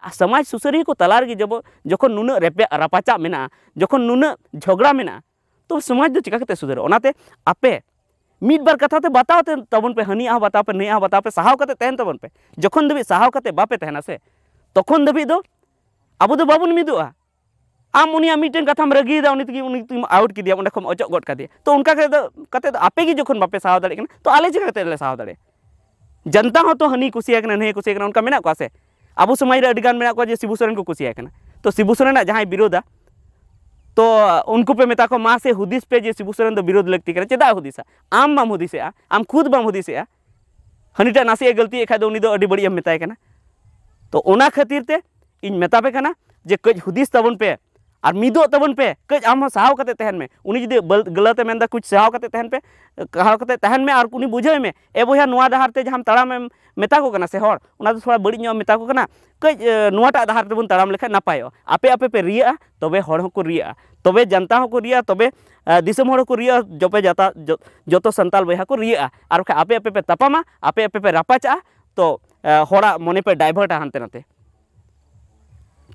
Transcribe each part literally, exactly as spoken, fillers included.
ᱟᱨ ᱥᱚᱢᱟᱡᱽ ᱥᱩᱥᱟᱹᱨᱤᱭᱟᱹ ᱠᱚ ᱛᱟᱞᱟ ᱨᱮᱜᱮ ᱡᱚᱵᱚ-, ᱡᱚᱠᱷᱚᱱ ᱱᱩᱱᱟᱹᱜ ᱨᱮᱯᱮ-, ᱨᱟᱯᱟᱪᱟᱜ ᱢᱮᱱᱟᱜᱼᱟ, ᱡᱚᱠᱷᱚᱱ ᱱᱩᱱᱟᱹᱜ ᱡᱷᱚᱜᱽᱲᱟ ᱢᱮᱱᱟᱜᱼᱟ, ᱛᱚ ᱥᱚᱢᱟᱡᱽ ᱫᱚ ᱪᱤᱠᱟ ᱠᱟᱛᱮ ᱥᱩᱫᱷᱟᱹᱨᱚᱜᱼᱟ? ᱚᱱᱟᱛᱮ ᱟᱯᱮ ᱢᱤᱫ ᱵᱟᱨ ᱠᱟᱛᱷᱟ ᱛᱮ ᱵᱟᱛᱟᱣ ᱛᱮ ᱛᱟᱵᱚᱱ ᱯᱮ, ᱦᱟᱹᱱᱤᱭᱟᱜ ᱦᱚᱸ ᱵᱟᱛᱟᱣ ᱯᱮ, ᱱᱩᱭᱟᱜ ᱦᱚᱸ ᱵᱟᱛᱟᱣ ᱯᱮ, ᱥᱟᱦᱟᱣ ᱠᱟᱛᱮ ᱛᱟᱦᱮᱱ ᱛᱟᱵᱚᱱ ᱯᱮ᱾ ᱡᱚᱠᱷᱚᱱ ᱫᱷᱟᱹᱵᱤᱡ ᱥᱟᱦᱟᱣ ᱠᱟᱛᱮ ᱵᱟᱯᱮ ᱛᱟᱦᱮᱱᱟ ᱥᱮ, ᱛᱚᱠᱷᱚᱱ ᱫᱷᱟᱹᱵᱤᱡ ᱫᱚ ᱟᱵᱚ ᱫᱚ ᱵᱟᱵᱚᱱ ᱢᱤᱫᱚᱜᱼᱟ᱾ ᱟᱢ ᱩᱱᱤᱭᱟᱜ ᱢᱤᱫᱴᱮᱱ ᱠᱟᱛᱷᱟᱢ ᱨᱟᱹᱜᱤᱭᱮᱫᱟ, ᱩᱱᱤ ᱛᱮᱜᱮ, ᱩᱱᱤ ᱛᱮᱜᱮᱢ out ᱠᱮᱫᱮᱭᱟ, ᱚᱸᱰᱮ ᱠᱷᱚᱱ ᱚᱪᱚᱜ ᱜᱚᱫ ᱠᱟᱫᱮᱭᱟ᱾ ᱛᱚ ᱚᱱᱠᱟ ᱠᱟᱛᱮ ᱫᱚ, ᱠᱟᱛᱮ ᱫᱚ ᱟᱯᱮ ᱜᱮ ᱡᱚᱠᱷᱚᱱ ᱵᱟᱯᱮ ᱥᱟᱦᱟᱣ ᱫᱟᱲᱮᱭᱟᱜ ᱠᱟᱱᱟ, ᱛᱚ ᱟᱞᱮ ᱪᱤᱠᱟ ᱠᱟᱛᱮ ᱞᱮ ᱥᱟᱦᱟᱣ ᱫᱟᱲᱮᱭᱟᱜᱼᱟ? ᱡᱟᱱᱛᱟ ᱦᱚᱸᱛᱚ ᱦᱟᱹᱱᱤ ᱠᱩᱥᱤᱭᱟᱭ ᱠᱟᱱᱟ, ᱱᱟᱹᱭ ᱠᱩᱥᱤᱭᱟᱭ ᱠᱟᱱᱟ, ᱚᱱᱠᱟ ᱢᱮᱱᱟᱜ ᱠᱚᱣᱟ ᱥᱮ? ᱟᱵᱚ ᱥᱚᱢᱟᱡᱽ ᱨᱮ ᱟᱹᱰᱤ ᱜᱟᱱ ᱢᱮᱱᱟᱜ ᱠᱚᱣᱟ ᱡᱮ ᱥᱤᱵᱩ ᱥᱚᱨᱮᱱ ᱠᱚ ᱠᱩᱥᱤᱭᱟᱭ ᱠᱟᱱᱟ᱾ ᱛᱚ ᱥᱤᱵᱩ ᱥᱚᱨᱮᱱᱟᱜ ᱡᱟᱦᱟᱸᱭ ᱵᱤᱨᱳᱫᱟ, ᱛᱚ ᱩᱱᱠᱩ ᱯᱮ ᱢᱮᱛᱟ ᱠᱚᱣᱟ, "ᱢᱟ ᱥᱮ ᱦᱩᱫᱤᱥ ᱯᱮ ᱡᱮ ᱥᱤᱵᱩ ᱥᱚᱨᱮᱱ ᱫᱚ ᱵᱤᱨᱳᱫ ᱞᱟᱹᱠᱛᱤ ᱠᱟᱱᱟ, ᱪᱮᱫᱟᱜ ᱮ ᱦᱩᱫᱤᱥᱟ? ᱟᱢ ᱵᱟᱢ ᱦᱩᱫᱤᱥᱮᱜᱼᱟ, ᱟᱢ ᱠᱷᱩᱫ ᱵᱟᱢ ᱦᱩᱫᱤᱥᱮᱜᱼᱟ᱾ ᱦᱟᱹᱱᱤᱴᱟᱜ ᱱᱟᱥᱮᱭᱟᱜ ᱮ ᱜᱟᱹᱞᱛᱤᱭᱮᱫ ᱠᱷᱟᱡ ᱫᱚ ᱩᱱᱤ ᱫᱚ ᱟᱹᱰᱤ ᱵᱟᱹᱲᱤᱡ ᱮᱢ ᱢᱮᱛᱟᱭ ᱠᱟᱱᱟ᱾" ᱛᱚ ᱚᱱᱟ ᱠᱷᱟᱹᱛᱤᱨ ᱛᱮ ᱤᱧ ᱢᱮᱛᱟ ᱯᱮ ᱠᱟᱱᱟ ᱡᱮ ᱠᱟᱹᱡ ᱦᱩᱫᱤᱥ ᱛᱟᱵᱚᱱ ᱯᱮ ᱟᱨ ᱢᱤᱫᱚᱜ ᱛᱟᱵᱚᱱ ᱯᱮ, ᱠᱟᱹᱡ ᱟᱢ ᱦᱚᱸ ᱥᱟᱦᱟᱣ ᱠᱟᱛᱮ ᱛᱟᱦᱮᱱ ᱢᱮ᱾ ᱩᱱᱤ ᱡᱩᱫᱤ ᱵᱟᱹᱞ-, ᱜᱟᱹᱞᱟᱹᱛ ᱮ ᱢᱮᱱᱫᱟ, ᱠᱩᱪ ᱥᱟᱦᱟᱣ ᱠᱟᱛᱮ ᱛᱟᱦᱮᱱ ᱯᱮ, ᱥᱟᱦᱟᱣ ᱠᱟᱛᱮ ᱛᱟᱦᱮᱱ ᱢᱮ ᱟᱨ ᱩᱱᱤ ᱵᱩᱡᱷᱟᱹᱣ ᱢᱮ, "ᱮ ᱵᱚᱭᱦᱟ, ᱱᱚᱣᱟ ᱰᱟᱦᱟᱨ ᱛᱮ ᱡᱟᱦᱟᱸᱢ ᱛᱟᱲᱟᱢ ᱮᱢ ᱢᱮᱛᱟ ᱠᱚ ᱠᱟᱱᱟ ᱥᱮ ᱦᱚᱲ, ᱚᱱᱟ ᱫᱚ ᱛᱷᱚᱲᱟ ᱵᱟᱹᱲᱤᱡ ᱧᱚᱜ ᱮᱢ ᱢᱮᱛᱟ ᱠᱚ ᱠᱟᱱᱟ, ᱠᱟᱹᱡ, ᱮ, ᱱᱚᱣᱟᱴᱟᱜ ᱰᱟᱦᱟᱨ ᱛᱮᱵᱚᱱ ᱛᱟᱲᱟᱢ ᱞᱮᱠᱷᱟᱱ ᱱᱟᱯᱟᱭᱚᱜᱼᱟ᱾" ᱟᱯᱮ ᱟᱯᱮ ᱯᱮ ᱨᱤᱭᱟᱹᱜᱼᱟ, ᱛᱚᱵᱮ ᱦᱚᱲ ᱦᱚᱸᱠᱚ ᱨᱤᱭᱟᱹᱜᱼᱟ, ᱛᱚᱵᱮ ᱡᱟᱱᱛᱟ ᱦᱚᱸᱠᱚ ᱨᱤᱭᱟᱹᱜᱼᱟ, ᱛᱚᱵᱮ, ᱮ, ᱫᱤᱥᱚᱢ ᱦᱚᱲ ᱦᱚᱸᱠᱚ ᱨᱤᱭᱟᱹᱜᱼᱟ, ᱡᱚᱯᱮ ᱡᱟᱛᱟ-, ᱡᱚ-, ᱡᱚᱛᱚ ᱥᱟᱱᱛᱟᱞ ᱵᱚᱭᱦᱟ ᱠᱚ ᱨᱤᱭᱟᱹᱜᱼᱟ᱾ ᱟᱨ ᱵᱟᱠᱷᱟᱡ ᱟᱯᱮ ᱟᱯᱮ ᱯᱮ ᱛᱟᱯᱟᱢᱟ, ᱟᱯᱮ ᱟᱯᱮ ᱯᱮ ᱨᱟᱯᱟᱪᱟᱜᱼᱟ, ᱛᱚ, ᱮ, ᱦᱚᱲᱟᱜ ᱢᱚᱱᱮ ᱯᱮ divert-ᱟ ᱦᱟᱱᱛᱮ ᱱᱟᱛᱮ᱾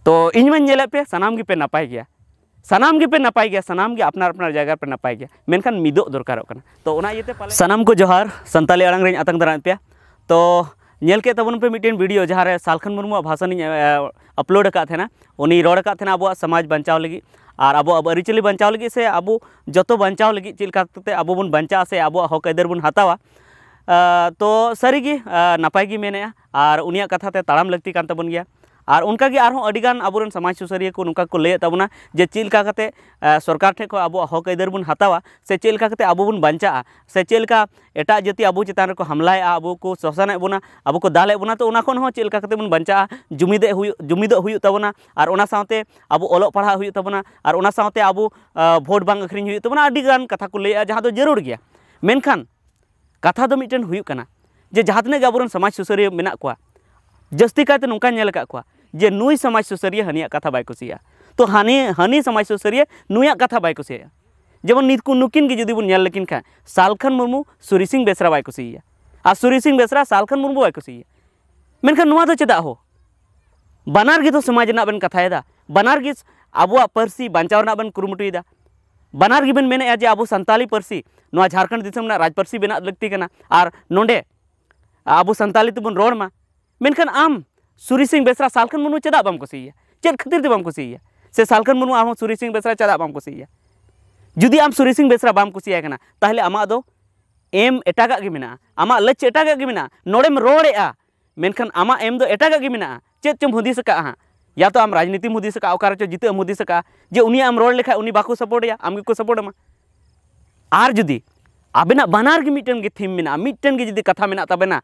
ᱛᱚ ᱤᱧ ᱢᱟᱧ ᱧᱮᱞᱮᱫ ᱯᱮ ᱥᱟᱱᱟᱢ ᱜᱮᱯᱮ ᱱᱟᱯᱟᱭ ᱜᱮᱭᱟ, ᱥᱟᱱᱟᱢ ᱜᱮᱯᱮ ᱱᱟᱯᱟᱭ ᱜᱮᱭᱟ, ᱥᱟᱱᱟᱢ ᱜᱮ ᱟᱯᱱᱟᱨ ᱟᱯᱱᱟᱨ ᱡᱟᱭᱜᱟ ᱨᱮᱯᱮ ᱱᱟᱯᱟᱭ ᱜᱮᱭᱟ, ᱢᱮᱱᱠᱷᱟᱱ ᱢᱤᱫᱚᱜ ᱫᱚᱨᱠᱟᱨᱚᱜ ᱠᱟᱱᱟ᱾ ᱛᱚ ᱚᱱᱟ ᱤᱭᱟᱹᱛᱮ ᱯᱟᱞᱮ ᱥᱟᱱᱟᱢ ᱠᱚ ᱡᱚᱦᱟᱨ, ᱥᱟᱱᱛᱟᱞᱤ ᱟᱲᱟᱝ ᱨᱮᱧ ᱟᱛᱟᱝ ᱫᱟᱨᱟᱢᱮᱫ ᱯᱮᱭᱟ᱾ ᱛᱚ ᱧᱮᱞ ᱠᱮᱫ ᱛᱟᱵᱚᱱ ᱯᱮ ᱢᱤᱫᱴᱮᱱ video ᱡᱟᱦᱟᱸ ᱨᱮ ᱥᱟᱞᱠᱷᱟᱱ ᱢᱩᱨᱢᱩᱣᱟᱜ ᱵᱷᱟᱥᱚᱱᱤᱧ, ᱮ, upload ᱟᱠᱟᱫ ᱛᱟᱦᱮᱱᱟ᱾ ᱩᱱᱤ ᱨᱚᱲ ᱟᱠᱟᱫ ᱛᱟᱦᱮᱱᱟ ᱟᱵᱚᱣᱟᱜ ᱥᱚᱢᱟᱡᱽ ᱵᱟᱧᱪᱟᱣ ᱞᱟᱹᱜᱤᱫ ᱟᱨ ᱟᱵᱚᱣᱟᱜ ᱟᱹᱨᱤᱪᱟᱹᱞᱤ ᱵᱟᱧᱪᱟᱣ ᱞᱟᱹᱜᱤᱫ ᱥᱮ ᱟᱵᱚ ᱡᱚᱛᱚ ᱵᱟᱧᱪᱟᱣ ᱞᱟᱹᱜᱤᱫ ᱪᱮᱫ ᱞᱮᱠᱟ ᱠᱟᱛᱮ ᱟᱵᱚ ᱵᱚᱱ ᱵᱟᱧᱪᱟᱜᱼᱟ ᱥᱮ ᱟᱵᱚᱣᱟᱜ ᱦᱚᱠ ᱟᱹᱭᱫᱟᱹᱨ ᱵᱚᱱ ᱦᱟᱛᱟᱣᱟ᱾ ᱟ, ᱛᱚ ᱥᱟᱹᱨᱤᱜᱮ, ᱟ, ᱱᱟᱯᱟᱭ ᱜᱮ ᱢᱮᱱᱮᱫᱼᱟ ᱟᱨ ᱩᱱᱤᱭᱟᱜ ᱠᱟᱛᱷᱟ ᱛᱮ ᱛᱟᱲᱟᱢ ᱞᱟᱹᱠᱛᱤ ᱠᱟᱱ ᱛᱟᱵᱚᱱ ᱜᱮᱭᱟ᱾ ᱟᱨ ᱚᱱᱠᱟᱜᱮ ᱟᱨᱦᱚᱸ ᱟᱹᱰᱤᱜᱟᱱ ᱟᱵᱚᱨᱮᱱ ᱥᱚᱢᱟᱡᱽ ᱥᱩᱥᱟᱹᱨᱤᱭᱟᱹ ᱠᱚ ᱱᱚᱝᱠᱟ ᱠᱚ ᱞᱟᱹᱭᱮᱫ ᱛᱟᱵᱚᱱᱟ ᱡᱮ ᱪᱮᱫ ᱞᱮᱠᱟ ᱠᱟᱛᱮ, ᱟ, ᱥᱚᱨᱠᱟᱨ ᱴᱷᱮᱱ ᱠᱷᱚᱱ ᱟᱵᱚᱣᱟᱜ ᱦᱚᱠ ᱟᱹᱭᱫᱟᱹᱨ ᱵᱚᱱ ᱦᱟᱛᱟᱣᱟ ᱥᱮ ᱪᱮᱫ ᱞᱮᱠᱟ ᱠᱟᱛᱮ ᱟᱵᱚ ᱵᱚᱱ ᱵᱟᱧᱪᱟᱜᱼᱟ ᱥᱮ ᱪᱮᱫ ᱞᱮᱠᱟ ᱮᱴᱟᱜ ᱡᱟᱹᱛᱤ ᱟᱵᱚ ᱪᱮᱛᱟᱱ ᱨᱮᱠᱚ ᱦᱟᱢᱞᱟᱭᱮᱫᱼᱟ, ᱟᱵᱚ ᱠᱚ ᱥᱚᱥᱟᱱᱮᱫ ᱵᱚᱱᱟ, ᱟᱵᱚ ᱠᱚ ᱫᱟᱞᱮᱫ ᱵᱚᱱᱟ, ᱛᱚ ᱚᱱᱟ ᱠᱷᱚᱱ ᱦᱚᱸ ᱪᱮᱫ ᱞᱮᱠᱟ ᱠᱟᱛᱮ ᱵᱚᱱ ᱵᱟᱧᱪᱟᱜᱼᱟ, ᱡᱩᱢᱤᱫᱮᱜ ᱦᱩᱭᱩᱜ, ᱡᱩᱢᱤᱫᱚᱜ ᱦᱩᱭᱩᱜ ᱛᱟᱵᱚᱱᱟ ᱟᱨ ᱚᱱᱟ ᱥᱟᱶᱛᱮ ᱟᱵᱚ ᱚᱞᱚᱜ ᱯᱟᱲᱦᱟᱜ ᱦᱩᱭᱩᱜ ᱛᱟᱵᱚᱱᱟ ᱟᱨ ᱚᱱᱟ ᱥᱟᱶᱛᱮ ᱟᱵᱚ, ᱟ, vote ᱵᱟᱝ ᱟᱹᱠᱷᱨᱤᱧ ᱦᱩᱭᱩᱜ ᱛᱟᱵᱚᱱᱟ, ᱟᱹᱰᱤᱜᱟᱱ ᱠᱟᱛᱷᱟ ᱠᱚ ᱞᱟᱹᱭᱮᱫᱼᱟ ᱡᱟᱦᱟᱸ ᱫᱚ ᱡᱟᱹᱨᱩᱲ ᱜᱮᱭᱟ᱾ ᱢᱮᱱᱠᱷᱟᱱ ᱠᱟᱛᱷᱟ ᱫᱚ ᱢᱤᱫᱴᱮᱱ ᱦᱩᱭᱩᱜ ᱠᱟᱱᱟ ᱡᱮ ᱡᱟᱦᱟᱸ ᱛᱤᱱᱟᱹᱜ ᱜᱮ ᱟᱵᱚᱨᱮᱱ ᱥᱚᱢᱟᱡᱽ ᱥᱩᱥᱟᱹᱨᱤᱭᱟᱹ ᱢᱮᱱᱟᱜ ᱠᱚᱣᱟ, ᱡᱟᱹᱥᱛᱤ ᱠᱟᱭᱛᱮ ᱱᱚᱝᱠᱟᱧ ᱧᱮᱞ ᱟᱠᱟᱫ ᱠᱚᱣᱟ ᱡᱮ ᱱᱩᱭ ᱥᱚᱢᱟᱡᱽ ᱥᱩᱥᱟᱹᱨᱤᱭᱟᱹ ᱦᱟᱹᱱᱤᱭᱟᱜ ᱠᱟᱛᱷᱟ ᱵᱟᱭ ᱠᱩᱥᱤᱭᱟᱜᱼᱟ, ᱛᱚ ᱦᱟᱹᱱᱤ, ᱦᱟᱹᱱᱤ ᱥᱚᱢᱟᱡᱽ ᱥᱩᱥᱟᱹᱨᱤᱭᱟᱹ ᱱᱩᱭᱟᱜ ᱠᱟᱛᱷᱟ ᱵᱟᱭ ᱠᱩᱥᱤᱭᱟᱜᱼᱟ᱾ ᱡᱮᱢᱚᱱ ᱱᱤᱛ ᱠᱚ ᱱᱩᱠᱤᱱ ᱜᱮ ᱡᱩᱫᱤ ᱵᱚᱱ ᱧᱮᱞ ᱞᱮᱠᱤᱱ ᱠᱷᱟᱱ, ᱥᱟᱞᱠᱷᱟᱱ ᱢᱩᱨᱢᱩ ᱥᱩᱨᱤ ᱥᱤᱝ ᱵᱮᱥᱨᱟ ᱵᱟᱭ ᱠᱩᱥᱤᱭᱟᱭᱟ ᱟᱨ ᱥᱩᱨᱤ ᱥᱤᱝ ᱵᱮᱥᱨᱟ ᱥᱟᱞᱠᱷᱟᱱ ᱢᱩᱨᱢᱩ ᱵᱟᱭ ᱠᱩᱥᱤᱭᱟᱭᱟ᱾ ᱢᱮᱱᱠᱷᱟᱱ ᱱᱚᱣᱟ ᱫᱚ ᱪᱮᱫᱟᱜ ᱦᱳ? ᱵᱟᱱᱟᱨ ᱜᱮ ᱫᱚ ᱥᱚᱢᱟᱡᱽ ᱨᱮᱱᱟᱜ ᱵᱮᱱ ᱠᱟᱛᱷᱟᱭᱮᱫᱟ, ᱵᱟᱱᱟᱨ ᱜᱮ ᱟᱵᱚᱣᱟᱜ ᱯᱟᱹᱨᱥᱤ ᱵᱟᱧᱪᱟᱣ ᱨᱮᱱᱟᱜ ᱵᱮᱱ ᱠᱩᱨᱩᱢᱩᱴᱩᱭᱮᱫᱟ᱾ ᱵᱟᱱᱟᱨ ᱜᱮᱵᱮᱱ ᱢᱮᱱᱮᱫᱼᱟ ᱡᱮ ᱟᱵᱚ ᱥᱟᱱᱛᱟᱞᱤ ᱯᱟᱹᱨᱥᱤ ᱱᱚᱣᱟ ᱡᱷᱟᱲᱠᱷᱚᱸᱰ ᱫᱤᱥᱚᱢ ᱨᱮᱱᱟᱜ ᱨᱟᱡᱽ ᱯᱟᱹᱨᱥᱤ ᱵᱮᱱᱟᱜ ᱞᱟᱹᱠᱛᱤ ᱠᱟᱱᱟ, ᱟᱨ ᱱᱚᱰᱮ ᱟᱵᱚ ᱥᱟᱱᱛᱟᱞᱤ ᱛᱮᱵᱚᱱ ᱨᱚᱲ ᱢᱟ᱾ ᱢᱮᱱᱠᱷᱟᱱ ᱟᱢ ᱥᱩᱨᱤ ᱥᱤᱝ ᱵᱮᱥᱨᱟ ᱥᱟᱞᱠᱷᱟᱱ ᱢᱩᱨᱢᱩ ᱪᱮᱫᱟᱜ ᱵᱟᱢ ᱠᱩᱥᱤᱭᱟᱭᱟ? ᱪᱮᱫ ᱠᱷᱟᱹᱛᱤᱨ ᱛᱮ ᱵᱟᱢ ᱠᱩᱥᱤᱭᱟᱭᱟ? ᱥᱮ ᱥᱟᱞᱠᱷᱟᱱ ᱢᱩᱨᱢᱩ ᱟᱢ ᱦᱚᱸ ᱥᱩᱨᱤ ᱥᱤᱝ ᱵᱮᱥᱨᱟ ᱪᱮᱫᱟᱜ ᱵᱟᱢ ᱠᱩᱥᱤᱭᱟᱭᱟ? ᱡᱩᱫᱤ ᱟᱢ ᱥᱩᱨᱤ ᱥᱤᱝ ᱵᱮᱥᱨᱟ ᱵᱟᱢ ᱠᱩᱥᱤᱭᱟᱭ ᱠᱟᱱᱟ, ᱛᱟᱦᱚᱞᱮ ᱟᱢᱟᱜ ᱫᱚ ᱮᱢ ᱮᱴᱟᱜᱟᱜ ᱜᱮ ᱢᱮᱱᱟᱜᱼᱟ, ᱟᱢᱟᱜ ᱞᱟᱹᱪ ᱮᱴᱟᱜᱟᱜ ᱜᱮ ᱢᱮᱱᱟᱜᱼᱟ᱾ ᱱᱚᱰᱮᱢ ᱨᱚᱲᱮᱫᱼᱟ, ᱢᱮᱱᱠᱷᱟᱱ ᱟᱢᱟᱜ ᱮᱢ ᱫᱚ ᱮᱴᱟᱜᱟᱜ ᱜᱮ ᱢᱮᱱᱟᱜᱼᱟ᱾ ᱪᱮᱫ ᱪᱚᱢ ᱦᱩᱫᱤᱥ ᱟᱠᱟᱫᱼᱟ ᱦᱟᱸᱜ? ᱭᱟ ᱛᱚ ᱟᱢ ᱨᱟᱡᱽᱱᱤᱛᱤᱢ ᱦᱩᱫᱤᱥ ᱟᱠᱟᱫᱼᱟ, ᱚᱠᱟ ᱨᱮᱪᱚ ᱡᱤᱛᱟᱹᱜ ᱮᱢ ᱦᱩᱫᱤᱥ ᱟᱠᱟᱫᱼᱟ, ᱡᱮ ᱩᱱᱤᱭᱟᱜ ᱮᱢ ᱨᱚᱲ ᱞᱮᱠᱷᱟᱡ ᱩᱱᱤ ᱵᱟᱠᱚ ᱥᱟᱯᱳᱨᱴ ᱮᱭᱟ, ᱟᱢ ᱜᱮᱠᱚ ᱥᱟᱯᱳᱨᱴ ᱟᱢᱟ᱾ ᱟᱨ ᱡᱩᱫᱤ ᱟᱵᱮᱱᱟᱜ ᱵᱟᱱᱟᱨ ᱜᱮ ᱢᱤᱫᱴᱮᱱ ᱜᱮ ᱛᱷᱤᱢ ᱢᱮᱱᱟᱜᱼᱟ, ᱢᱤᱫᱴᱮᱱ ᱜᱮ ᱡᱩᱫᱤ ᱠᱟᱛᱷᱟ ᱢᱮᱱᱟᱜ ᱛᱟᱵᱮᱱᱟ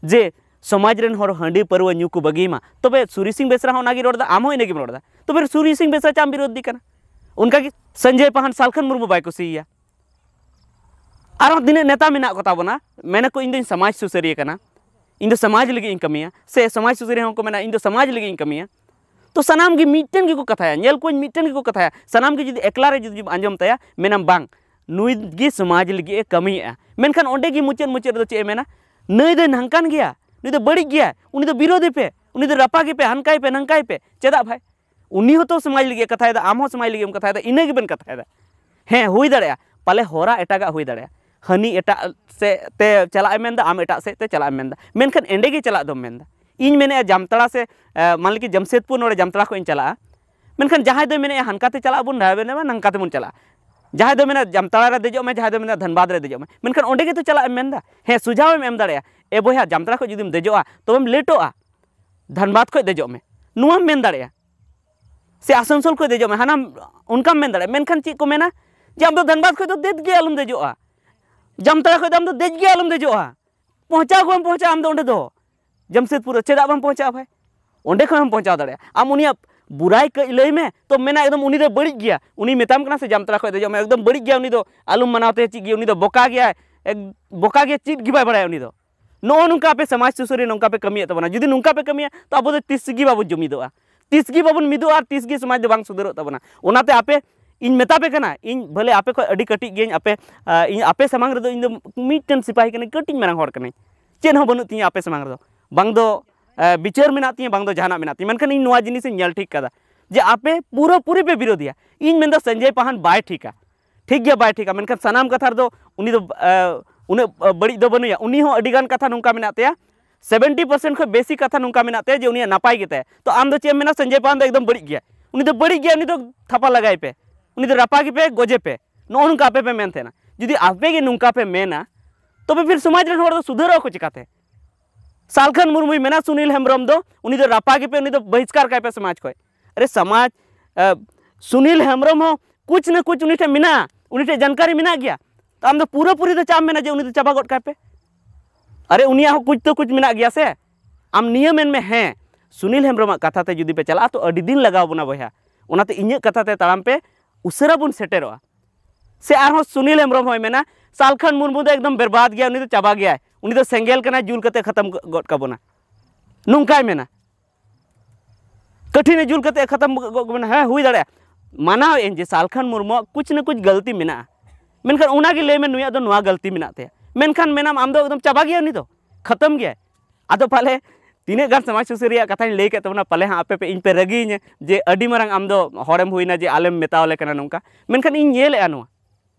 ᱡᱮ ᱥᱚᱢᱟᱡᱽ ᱨᱮᱱ ᱦᱚᱲ ᱦᱟᱺᱰᱤ ᱯᱟᱹᱨᱣᱟᱹ ᱧᱩ ᱠᱚ ᱵᱟᱹᱜᱤ ᱢᱟ, ᱛᱚᱵᱮ ᱥᱩᱨᱤ ᱥᱤᱝ ᱵᱮᱥᱨᱟ ᱦᱚᱸ ᱚᱱᱟᱜᱮ ᱨᱚᱲ ᱮᱫᱟ, ᱟᱢ ᱦᱚᱸ ᱤᱱᱟᱹᱜᱮᱢ ᱨᱚᱲ ᱮᱫᱟ᱾ ᱛᱚᱵᱮ ᱥᱩᱨᱤ ᱥᱤᱝ ᱵᱮᱥᱨᱟ ᱪᱟᱢ ᱵᱤᱨᱳᱫᱷᱤ ᱠᱟᱱᱟ? ᱚᱱᱠᱟᱜᱮ ᱥᱚᱧᱡᱚᱭ ᱯᱟᱦᱟᱱ ᱥᱟᱞᱠᱷᱟᱱ ᱢᱩᱨᱢᱩ ᱵᱟᱭ ᱠᱩᱥᱤᱭᱟᱭᱟ᱾ ᱟᱨᱦᱚᱸ ᱛᱤᱱᱟᱹᱜ ᱱᱮᱛᱟ ᱢᱮᱱᱟᱜ ᱠᱚ ᱛᱟᱵᱚᱱᱟ, ᱢᱮᱱᱟᱠᱚ, "ᱤᱧ ᱫᱚᱧ ᱥᱚᱢᱟᱡᱽ ᱥᱩᱥᱟᱹᱨᱤᱭᱟᱹ ᱠᱟᱱᱟ, ᱤᱧ ᱫᱚ ᱥᱚᱢᱟᱡᱽ ᱞᱟᱹᱜᱤᱫ ᱤᱧ ᱠᱟᱹᱢᱤᱭᱟ", ᱥᱮ ᱥᱚᱢᱟᱡᱽ ᱥᱩᱥᱟᱹᱨᱤᱭᱟᱹ ᱦᱚᱸᱠᱚ ᱢᱮᱱᱟ, "ᱤᱧ ᱫᱚ ᱥᱚᱢᱟᱡᱽ ᱞᱟᱹᱜᱤᱫ ᱤᱧ ᱠᱟᱹᱢᱤᱭᱟ᱾" ᱛᱚ ᱥᱟᱱᱟᱢ ᱜᱮ ᱢᱤᱫᱴᱮᱱ ᱜᱮᱠᱚ ᱠᱟᱛᱷᱟᱭᱟ, ᱧᱮᱞ ᱠᱚᱣᱟᱧ ᱢᱤᱫᱴᱮᱱ ᱜᱮᱠᱚ ᱠᱟᱛᱷᱟᱭᱟ᱾ ᱥᱟᱱᱟᱢ ᱜᱮ ᱡᱩᱫᱤ ᱮᱠᱞᱟ ᱨᱮ ᱡᱩᱫᱤᱢ ᱟᱸᱡᱚᱢ ᱛᱟᱭᱟ, ᱢᱮᱱᱟᱢ, "ᱵᱟᱝ, ᱱᱩᱭ ᱜᱮ ᱥᱚᱢᱟᱡᱽ ᱞᱟᱹᱜᱤᱫ ᱮ ᱠᱟᱹᱢᱤᱭᱮᱫᱼᱟ᱾" ᱢᱮᱱᱠᱷᱟᱱ ᱚᱸᱰᱮ ᱜᱮ ᱢᱩᱪᱟᱹᱫ ᱢᱩᱪᱟᱹᱫ ᱨᱮᱫᱚ ᱪᱮᱫ ᱮ ᱢᱮᱱᱟ? "ᱱᱩᱭ ᱫᱚᱭ ᱱᱚᱝᱠᱟᱱ ᱜᱮᱭᱟ, ᱱᱩᱭ ᱫᱚ ᱵᱟᱹᱲᱤᱡ ᱜᱮᱭᱟᱭ, ᱩᱱᱤ ᱫᱚ ᱵᱤᱨᱳᱫᱷᱤ ᱯᱮ, ᱩᱱᱤ ᱫᱚ ᱨᱟᱯᱟᱜᱮ ᱯᱮ, ᱦᱟᱱᱠᱟᱭ ᱯᱮ, ᱱᱟᱝᱠᱟᱭ ᱯᱮ᱾" ᱪᱮᱫᱟᱜ ᱵᱷᱟᱭ? ᱩᱱᱤ ᱦᱚᱸᱛᱚ ᱥᱚᱢᱟᱡᱽ ᱞᱟᱹᱜᱤᱫ ᱮ ᱠᱟᱛᱷᱟᱭᱮᱫᱟ, ᱟᱢ ᱦᱚᱸ ᱥᱚᱢᱟᱡᱽ ᱞᱟᱹᱜᱤᱫ ᱮᱢ ᱠᱟᱛᱷᱟᱭᱮᱫᱟ, ᱤᱱᱟᱹ ᱜᱮᱵᱮᱱ ᱠᱟᱛᱷᱟᱭᱮᱫᱟ᱾ ᱦᱮᱸ, ᱦᱩᱭ ᱫᱟᱲᱮᱭᱟᱜᱼᱟ, ᱯᱟᱞᱮ ᱦᱚᱨᱟ ᱮᱴᱟᱜᱟᱜ ᱦᱩᱭ ᱫᱟᱲᱮᱭᱟᱜᱼᱟ, ᱦᱟᱹᱱᱤ ᱮᱴᱟᱜ ᱥᱮᱫ ᱛᱮ ᱪᱟᱞᱟᱜ ᱮ ᱢᱮᱱᱫᱟ, ᱟᱢ ᱮᱴᱟᱜ ᱥᱮᱫ ᱛᱮ ᱪᱟᱞᱟᱜ ᱮᱢ ᱢᱮᱱᱫᱟ, ᱢᱮᱱᱠᱷᱟᱱ ᱮᱸᱰᱮ ᱜᱮ ᱪᱟᱞᱟᱜ ᱫᱚᱢ ᱢᱮᱱᱫᱟ᱾ ᱤᱧ ᱢᱮᱱᱮᱫᱼᱟ ᱡᱟᱢᱛᱟᱲᱟ ᱥᱮ, ᱮ, ᱢᱟᱱ ᱞᱮᱠᱤ ᱡᱟᱢᱥᱮᱫᱽᱯᱩᱨ ᱱᱚᱰᱮ ᱡᱟᱢᱛᱟᱲᱟ ᱠᱷᱚᱱ ᱤᱧ ᱪᱟᱞᱟᱜᱼᱟ, ᱢᱮᱱᱠᱷᱟᱱ ᱡᱟᱦᱟᱸᱭ ᱫᱚᱭ ᱢᱮᱱᱮᱫᱼᱟ ᱦᱟᱱᱠᱟᱛᱮ ᱪᱟᱞᱟᱜ ᱟᱵᱚᱱ, ᱡᱟᱦᱟᱸᱭ ᱫᱚᱭ ᱢᱮᱱᱟ ᱱᱟᱝᱠᱟ ᱛᱮᱵᱚᱱ ᱪᱟᱞᱟᱜᱼᱟ, ᱡᱟᱦᱟᱸᱭ ᱫᱚᱭ ᱢᱮᱱᱟ ᱡᱟᱢᱛᱟᱲᱟ ᱨᱮ ᱫᱮᱡᱚᱜ ᱢᱮ, ᱡᱟᱦᱟᱸᱭ ᱫᱚᱭ ᱢᱮᱱᱟ ᱫᱷᱟᱱᱵᱟᱫᱽ ᱨᱮ ᱫᱮᱡᱚᱜ ᱢᱮ, ᱢᱮᱱᱠᱷᱟᱱ ᱚᱸᱰᱮ ᱜᱮᱛᱚ ᱪᱟᱞᱟᱜ ᱮᱢ ᱢᱮᱱᱫᱟ᱾ ᱦᱮᱸ, ᱥᱩᱡᱷᱟᱣ ᱮᱢ ᱮᱢ ᱫᱟᱲᱮᱭᱟᱜᱼᱟ, "ᱮ ᱵᱚᱭᱦᱟ, ᱡᱟᱢᱛᱟᱲᱟ ᱠᱷᱚᱱ ᱡᱩᱫᱤᱢ ᱫᱮᱡᱚᱜᱼᱟ, ᱛᱚᱵᱮᱢ ᱞᱮᱴᱚᱜᱼᱟ, ᱫᱷᱟᱱᱵᱟᱫᱽ ᱠᱷᱚᱱ ᱫᱮᱡᱚᱜ ᱢᱮ", ᱱᱚᱣᱟᱢ ᱢᱮᱱ ᱫᱟᱲᱮᱭᱟᱜᱼᱟ᱾ ᱥᱮ ᱟᱥᱟᱱᱥᱳᱞ ᱠᱷᱚᱱ ᱫᱮᱡᱚᱜ ᱢᱮ, ᱦᱟᱱᱟᱢ ᱚᱱᱠᱟᱢ ᱢᱮᱱ ᱫᱟᱲᱮᱭᱟᱜᱼᱟ᱾ ᱢᱮᱱᱠᱷᱟᱱ ᱪᱮᱫ ᱠᱚ ᱢᱮᱱᱟ ᱡᱮ ᱟᱢ ᱫᱚ ᱫᱷᱟᱱᱵᱟᱫᱽ ᱠᱷᱚᱱ ᱫᱚ ᱫᱮᱡ ᱜᱮ ᱟᱞᱚᱢ ᱫᱮᱡᱚᱜᱼᱟ, ᱡᱟᱢᱛᱟᱲᱟ ᱠᱷᱚᱱ ᱫᱚ ᱟᱢ ᱫᱚ ᱫᱮᱡ ᱜᱮ ᱟᱞᱚᱢ ᱫᱮᱡᱚᱜᱼᱟ᱾ ᱯᱳᱸᱣᱪᱷᱟᱣ ᱜᱮ ᱵᱟᱢ ᱯᱳᱸᱣᱪᱷᱟᱜᱼᱟ ᱟᱢ ᱫᱚ ᱚᱸᱰᱮ ᱫᱚ, ᱡᱟᱢᱥᱮᱫᱽᱯᱩᱨ ᱨᱮ ᱪᱮᱫᱟᱜ ᱵᱟᱢ ᱯᱳᱸᱣᱪᱷᱟᱜᱼᱟ ᱵᱷᱟᱭ? ᱚᱸᱰᱮ ᱠᱷᱚᱱ ᱦᱚᱸᱢ ᱯᱳᱸᱣᱪᱷᱟᱣ ᱫᱟᱲᱮᱭᱟᱜᱼᱟ᱾ ᱟᱢ ᱩᱱᱤᱭᱟᱜ ᱵᱩᱨᱟᱭ ᱠᱟᱹᱡ ᱞᱟᱹᱭ ᱢᱮ, ᱛᱚ ᱢᱮᱱᱟ ᱮᱠᱫᱚᱢ ᱩᱱᱤ ᱫᱚᱭ ᱵᱟᱹᱲᱤᱡ ᱜᱮᱭᱟ, ᱩᱱᱤ ᱢᱮᱛᱟᱢ ᱠᱟᱱᱟ ᱥᱮ ᱡᱟᱢᱛᱟᱲᱟ ᱠᱷᱚᱱ ᱫᱮᱡᱚᱜ ᱢᱮ, ᱮᱠᱫᱚᱢ ᱵᱟᱹᱲᱤᱡ ᱜᱮᱭᱟ, ᱩᱱᱤ ᱫᱚ ᱟᱞᱚᱢ ᱢᱟᱱᱟᱣ ᱛᱟᱭᱟ, ᱪᱮᱫ ᱜᱮ, ᱩᱱᱤ ᱫᱚ ᱵᱚᱠᱟ ᱜᱮᱭᱟᱭ, ᱮᱠ-, ᱵᱚᱠᱟ ᱜᱮᱭᱟ, ᱪᱮᱫ ᱜᱮ ᱵᱟᱭ ᱵᱟᱲᱟᱭᱟ ᱩᱱᱤ ᱫᱚ᱾ ᱱᱚᱜᱼᱚ ᱱᱚᱝᱠᱟ ᱟᱯᱮ ᱥᱚᱢᱟᱡᱽ ᱥᱩᱥᱟᱹᱨᱤᱭᱟᱹ ᱱᱚᱝᱠᱟ ᱯᱮ ᱠᱟᱹᱢᱤᱭᱮᱫ ᱛᱟᱵᱚᱱᱟ᱾ ᱡᱩᱫᱤ ᱱᱚᱝᱠᱟ ᱯᱮ ᱠᱟᱹᱢᱤᱭᱟ, ᱛᱚ ᱟᱵᱚ ᱫᱚ ᱛᱤᱥ ᱜᱮ ᱵᱟᱵᱚᱱ ᱡᱩᱢᱤᱫᱚᱜᱼᱟ, ᱛᱤᱥ ᱜᱮ ᱵᱟᱵᱚᱱ ᱢᱤᱫᱚᱜᱼᱟ ᱟᱨ ᱛᱤᱥ ᱜᱮ ᱥᱚᱢᱟᱡᱽ ᱫᱚ ᱵᱟᱝ ᱥᱩᱫᱷᱟᱹᱨᱚᱜ ᱛᱟᱵᱚᱱᱟ᱾ ᱚᱱᱟᱛᱮ ᱟᱯᱮ, ᱤᱧ ᱢᱮᱛᱟ ᱯᱮ ᱠᱟᱱᱟ, ᱤᱧ ᱵᱷᱟᱞᱮ ᱟᱯᱮ ᱠᱷᱚᱱ ᱟᱹᱰᱤ ᱠᱟᱹᱴᱤᱡ ᱜᱤᱭᱟᱹᱧ, ᱟᱯᱮ, ᱟ, ᱤᱧ ᱟᱯᱮ ᱥᱟᱢᱟᱝ ᱨᱮᱫᱚ ᱤᱧ ᱫᱚ ᱢᱤᱫᱴᱮᱱ ᱥᱤᱯᱟᱦᱤ ᱠᱟᱹᱱᱟᱹᱧ, ᱠᱟᱹᱴᱤᱡ ᱢᱟᱨᱟᱝ ᱦᱚᱲ ᱠᱟᱹᱱᱟᱹᱧ, ᱪᱮᱫ ᱦᱚᱸ ᱵᱟᱹᱱᱩᱜ ᱛᱤᱧᱟᱹ ᱟᱯᱮ ᱥᱟᱢᱟᱝ ᱨᱮᱫᱚ᱾ ᱵᱟᱝ ᱫᱚ ᱵᱤᱪᱟᱹᱨ ᱢᱮᱱᱟᱜ ᱛᱤᱧᱟᱹ, ᱵᱟᱝ ᱫᱚ ᱡᱟᱦᱟᱱᱟᱜ ᱢᱮᱱᱟᱜ ᱛᱤᱧᱟᱹ, ᱢᱮᱱᱠᱷᱟᱱ ᱤᱧ ᱱᱚᱣᱟ ᱡᱤᱱᱤᱥ ᱤᱧ ᱧᱮᱞ ᱴᱷᱤᱠ ᱠᱟᱫᱟ ᱡᱮ ᱟᱯᱮ ᱯᱩᱨᱟᱹᱯᱩᱨᱤ ᱯᱮ ᱵᱤᱨᱳᱫᱷᱤᱭᱟ᱾ ᱤᱧ ᱢᱮᱱᱫᱟ ᱥᱚᱧᱡᱚᱭ ᱯᱟᱦᱟᱱ ᱵᱟᱭ ᱴᱷᱤᱠᱟ, ᱴᱷᱤᱠ ᱜᱮᱭᱟ, ᱵᱟᱭ ᱴᱷᱤᱠᱟ, ᱢᱮᱱᱠᱷᱟᱱ ᱥᱟᱱᱟᱢ ᱠᱟᱛᱷᱟ ᱨᱮᱫᱚ ᱩᱱᱤ ᱫᱚ ᱩᱱᱟᱹᱜ ᱵᱟᱹᱲᱤᱡ ᱫᱚ ᱵᱟᱹᱱᱩᱭᱟ᱾ ᱩᱱᱤ ᱦᱚᱸ ᱟᱹᱰᱤ ᱜᱟᱱ ᱠᱟᱛᱷᱟ ᱱᱚᱝᱠᱟ ᱢᱮᱱᱟᱜ ᱛᱟᱭᱟ, ᱥᱮᱵᱷᱮᱱᱴᱤ ᱯᱟᱨᱥᱮᱱᱴ ᱠᱷᱚᱱ ᱵᱮᱥᱤ ᱠᱟᱛᱷᱟ ᱱᱚᱝᱠᱟ ᱢᱮᱱᱟᱜ ᱛᱟᱭᱟ ᱡᱮ ᱩᱱᱤᱭᱟᱜ ᱱᱟᱯᱟᱭ ᱜᱮᱛᱟᱭᱟ᱾ ᱛᱚ ᱟᱢ ᱫᱚ ᱪᱮᱫ ᱮᱢ ᱢᱮᱱᱟ? ᱥᱚᱧᱡᱚᱭ ᱯᱟᱦᱟᱱ ᱫᱚ ᱮᱠᱫᱚᱢ ᱵᱟᱹᱲᱤᱡ ᱜᱮᱭᱟ, ᱩᱱᱤ ᱫᱚ ᱵᱟᱹᱲᱤᱡ ᱜᱮᱭᱟ, ᱩᱱᱤ ᱫᱚ ᱛᱷᱟᱯᱟ ᱞᱟᱜᱟᱭ ᱯᱮ, ᱩᱱᱤ ᱫᱚ ᱨᱟᱯᱟᱜᱮ ᱯᱮ, ᱜᱚᱡᱮ ᱯᱮ, ᱱᱚᱜᱼᱚ ᱱᱚᱝᱠᱟ ᱟᱯᱮ ᱯᱮ ᱢᱮᱱ ᱛᱟᱦᱮᱱᱟ᱾ ᱡᱩᱫᱤ ᱟᱯᱮ ᱜᱮ ᱱᱚᱝᱠᱟ ᱯᱮ ᱢᱮᱱᱟ, ᱛᱚᱵᱮ ᱯᱷᱤᱨ ᱥᱚᱢᱟᱡᱽ ᱨᱮᱱ ᱦᱚᱲ ᱫᱚ ᱥᱩᱫᱷᱟᱹᱨᱚᱜ ᱟᱠᱚ ᱪᱤᱠᱟᱛᱮ? ᱥᱟᱞᱠᱷᱟᱱ ᱢᱩᱨᱢᱩᱭ ᱢᱮᱱᱟ ᱥᱩᱱᱤᱞ ᱦᱮᱢᱵᱨᱚᱢ ᱫᱚ, ᱩᱱᱤ ᱫᱚ ᱨᱟᱯᱟᱜᱮ ᱯᱮ, ᱩᱱᱤ ᱫᱚ ᱵᱚᱦᱤᱥᱠᱟᱨ ᱠᱟᱭ ᱯᱮ ᱥᱚᱢᱟᱡᱽ ᱠᱷᱚᱱ᱾ ᱟᱨᱮ ᱥᱚᱢᱟᱡᱽ, ᱥᱩᱱᱤᱞ ᱦᱮᱢᱵᱨᱚᱢ ᱦᱚᱸ ᱠᱩᱪ ᱱᱟ ᱠᱩᱪ ᱩᱱᱤ ᱴᱷᱮᱱ ᱢᱮᱱᱟᱜᱼᱟ, ᱩᱱᱤ ᱴᱷᱮᱱ ᱡᱟᱱᱠᱟᱨᱤ ᱢᱮᱱᱟᱜ ᱜᱮᱭᱟ᱾ ᱛᱚ ᱟᱢ ᱫᱚ ᱯᱩᱨᱟᱹᱯᱩᱨᱤ ᱫᱚ ᱪᱟᱢ ᱢᱮᱱᱟ ᱡᱮ ᱩᱱᱤ ᱫᱚ ᱪᱟᱵᱟ ᱜᱚᱫ ᱠᱟᱭ ᱯᱮ? ᱟᱨᱮ ᱩᱱᱤᱭᱟᱜ ᱦᱚᱸ ᱠᱩᱪ ᱛᱚ ᱠᱩᱪ ᱢᱮᱱᱟᱜ ᱜᱮᱭᱟ ᱥᱮ? ᱟᱢ ᱱᱤᱭᱟᱹ ᱢᱮᱱ ᱢᱮ, ᱦᱮᱸ, ᱥᱩᱱᱤᱞ ᱦᱮᱢᱵᱨᱚᱢᱟᱜ ᱠᱟᱛᱷᱟ ᱛᱮ ᱡᱩᱫᱤ ᱯᱮ ᱪᱟᱞᱟᱜᱼᱟ ᱛᱚ ᱟᱹᱰᱤ ᱫᱤᱱ ᱞᱟᱜᱟᱣ ᱵᱚᱱᱟ ᱵᱚᱭᱦᱟ᱾ ᱚᱱᱟᱛᱮ ᱤᱧᱟᱹᱜ ᱠᱟᱛᱷᱟ ᱛᱮ ᱛᱟᱲᱟᱢ ᱯᱮ, ᱩᱥᱟᱹᱨᱟ ᱵᱚᱱ ᱥᱮᱴᱮᱨᱚᱜᱼᱟ᱾ ᱥᱮ ᱟᱨᱦᱚᱸ ᱥᱩᱱᱤᱞ ᱦᱮᱢᱵᱨᱚᱢ ᱦᱚᱸᱭ ᱢᱮᱱᱟ ᱥᱟᱞᱠᱷᱟᱱ ᱢᱩᱨᱢᱩ ᱫᱚ ᱮᱠᱫᱚᱢ ᱵᱮᱨᱵᱟᱫ ᱜᱮᱭᱟ, ᱩᱱᱤ ᱫᱚ ᱪᱟᱵᱟ ᱜᱮᱭᱟᱭ, ᱩᱱᱤ ᱫᱚ ᱥᱮᱸᱜᱮᱞ ᱠᱟᱱᱟᱭ, ᱡᱩᱞ ᱠᱟᱛᱮ ᱠᱷᱟᱛᱟᱢ ᱜᱚᱫ ᱠᱟᱵᱚᱱᱟ, ᱱᱚᱝᱠᱟᱭ ᱢᱮᱱᱟ᱾ ᱠᱟᱹᱴᱷᱤᱱᱮ ᱡᱩᱞ ᱠᱟᱛᱮ ᱠᱷᱟᱛᱟᱢ ᱜᱚᱫ ᱠᱟᱵᱚᱱᱟ᱾ ᱦᱮᱸ, ᱦᱩᱭ ᱫᱟᱲᱮᱭᱟᱜᱼᱟ, ᱢᱟᱱᱟᱣ ᱮᱫ ᱟᱹᱧ ᱡᱮ ᱥᱟᱞᱠᱷᱟᱱ ᱢᱩᱨᱢᱩᱣᱟᱜ ᱠᱩᱪ ᱱᱟ ᱠᱩᱪ ᱜᱟᱹᱞᱛᱤ ᱢᱮᱱᱟᱜᱼᱟ, ᱢᱮᱱᱠᱷᱟᱱ ᱚᱱᱟᱜᱮ ᱞᱟᱹᱭ ᱢᱮ ᱱᱩᱭᱟᱜ ᱫᱚ ᱱᱚᱣᱟ ᱜᱟᱹᱞᱛᱤ ᱢᱮᱱᱟᱜ ᱛᱟᱭᱟ, ᱢᱮᱱᱠᱷᱟᱱ ᱢᱮᱱᱟᱢ ᱟᱢ ᱫᱚ ᱮᱠᱫᱚᱢ ᱪᱟᱵᱟ ᱜᱮᱭᱟ, ᱩᱱᱤ ᱫᱚ ᱠᱷᱟᱛᱟᱢ ᱜᱮᱭᱟᱭ᱾ ᱟᱫᱚ ᱯᱟᱞᱮ ᱛᱤᱱᱟᱹᱜ ᱜᱟᱱ ᱥᱚᱢᱟᱡᱽ ᱥᱩᱥᱟᱹᱨᱤᱭᱟᱹ ᱠᱟᱛᱷᱟᱧ ᱞᱟᱹᱭ ᱠᱮᱫ ᱛᱟᱵᱚᱱᱟ, ᱯᱟᱞᱮ ᱦᱟᱸᱜ ᱟᱯᱮ ᱯᱮ, ᱤᱧ ᱯᱮ ᱨᱟᱹᱜᱤᱭᱟᱹᱧᱟ ᱡᱮ ᱟᱹᱰᱤ ᱢᱟᱨᱟᱝ ᱟᱢ ᱫᱚ ᱦᱚᱲᱮᱢ ᱦᱩᱭᱱᱟ ᱡᱮ ᱟᱞᱮᱢ ᱢᱮᱛᱟᱣᱟᱞᱮ ᱠᱟᱱᱟ ᱱᱚᱝᱠᱟ, ᱢᱮᱱᱠᱷᱟᱱ ᱤᱧ ᱧᱮᱞᱮᱫᱼᱟ ᱱᱚᱣᱟ᱾